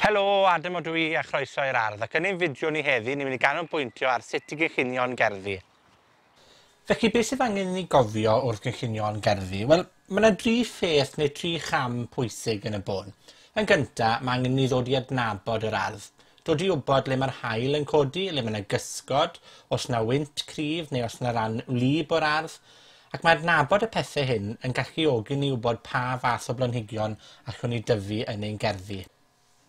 Helo, Adam odw i a chroeso i'r ardd, ac yn ein fideo ni heddi ni'n mynd i ganolbwyntio ar sut i gynllunio'n gerddi. Felly, beth sydd angen i ni gofio wrth gynllunio'n gerddi? Wel, ma' 'na dri pheth neu tri cham pwysig yn y bôn. Yn gynta, ma' angen i ni ddod i adnabod yr ardd. Dod i wbod le ma'r haul yn codi, le ma' 'na gysgod, os 'na wynt cryf neu os 'na ran wlyb o'r ardd. Ac ma' adnabod y pethe hyn yn galluogi ni wbod pa fath o blanhigion allwn ni dyfu yn ein gerddi.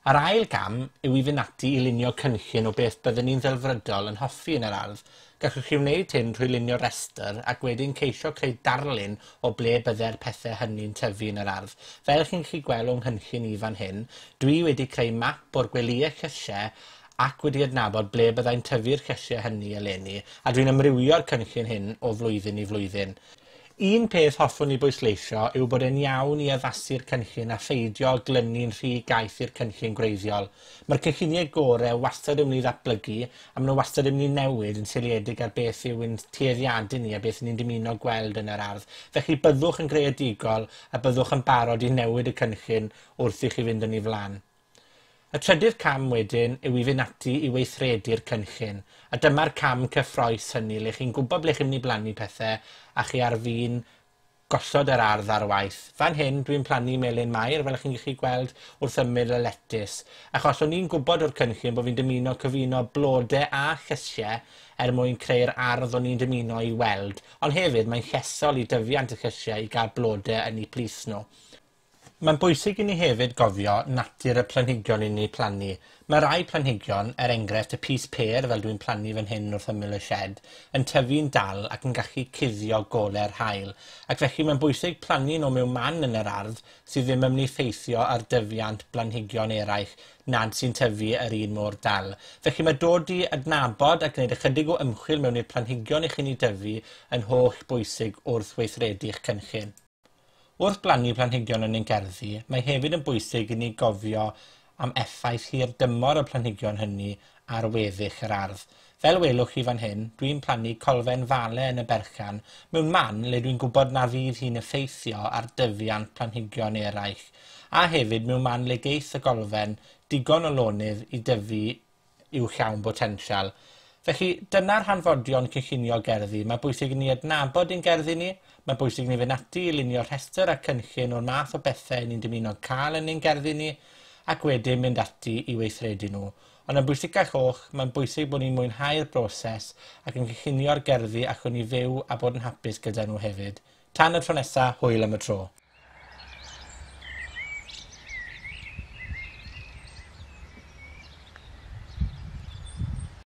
A'r ail gam yw i fynd ati i lunio cynllun o beth bydden ni'n ddelfrydol yn hoffi yn yr ardd. Gallwch chi wneud hyn trwy lunio restr ac wedyn ceisio creu darlun o ble bydde'r pethe hynny'n tyfu yn yr ardd. Fel chi'n gallu gweld o'n nghynllun i fan hyn, dwi wedi creu map o'r gwelye llysie ac wedi adnabod ble byddai'n tyfu'r llysie hynny eleni, a dwi'n amrywio'r cynllun hyn o flwyddyn i flwyddyn. Un peth hoffwn i bwysleisio yw bod e'n iawn i addasu'r cynllun a pheidio â glynu'n rhy gaeth i'r cynllun gwreiddiol. Mae'r cynlluniau gore wastad yn mynd i ddatblygu, a maen nhw wastad yn mynd i newid yn seiliedig ar beth yw ein tueddiadau ni a beth ni'n dymuno gweld yn yr ardd. Felly byddwch yn greadigol a byddwch yn barod i newid y cynllun wrth i chi fynd yn ei flaen. Y trydydd cam wedyn yw i fynd ati i weithredu'r cynllun, a dyma'r cam cyffrous hynny le chi'n gwybod ble chi'n mynd i blannu pethe a chi ar fin gosod yr ardd ar waith. Fan hyn, dwi'n plannu Melyn Mair, fel chi'n gallu gweld, wrth ymyl y letys. Achos o'n i'n gwybod o'r cynllun bod fi'n dymuno cyfuno blode a llysie er mwyn creu'r ardd o'n i'n dymuno i weld. Ond hefyd, mae'n llesol i dyfiant y llysie i gael blode yn eu plith nhw. Mae'n bwysig i ni hefyd gofio natur y planhigion 'yn ni plannu. Ma' rai planhigion, er enghraifft y pys pêr, fel dwi'n plannu fan hyn wrth ymyl y sied, yn tyfu'n dal ac yn gallu cuddio gole'r haul, ac felly mae'n bwysig plannu nw mewn man yn yr ardd sydd ddim yn myn' i ffeithio ar dyfiant blanhigion eraill nad sy'n tyfu yr un mor dal. Felly ma' dod i adnabod a gneud ychydig o ymchwil mewn i'r planhigion 'ych chi'n 'u dyfu yn holl bwysig wrth weithredu'ch cynllun. Wrth blannu planhigion yn ein gerddi, mae hefyd yn bwysig i ni gofio am effaith hir dymor y planhigion hynny ar weddill yr ardd. Fel welwch chi fan hyn, dwi'n plannu colfen fale yn y berchan, mewn man le dwi'n gwybod na fydd hi'n effeithio ar dyfiant planhigion eraill, a hefyd mewn man le geith y golfen digon o lonydd i dyfu i'w llawn botensial. Felly, dyna'r hanfodion cynllunio gerddi. Mae'n bwysig i ni adnabod ein gerddi ni, mae'n bwysig i ni fynd ati i lunio rhestr a cynllun o'r math o bethau ni'n dymuno cael yn ein gerddi ni, ac wedyn mynd ati i weithredu nhw. Ond yn bwysicach oll, mae'n bwysig bod ni'n mwynhau'r broses ac yn cynllunio'r gerddi allwn ni fyw a bod yn hapus gyda nhw hefyd. Tan y tro nesa, hwyl am y tro.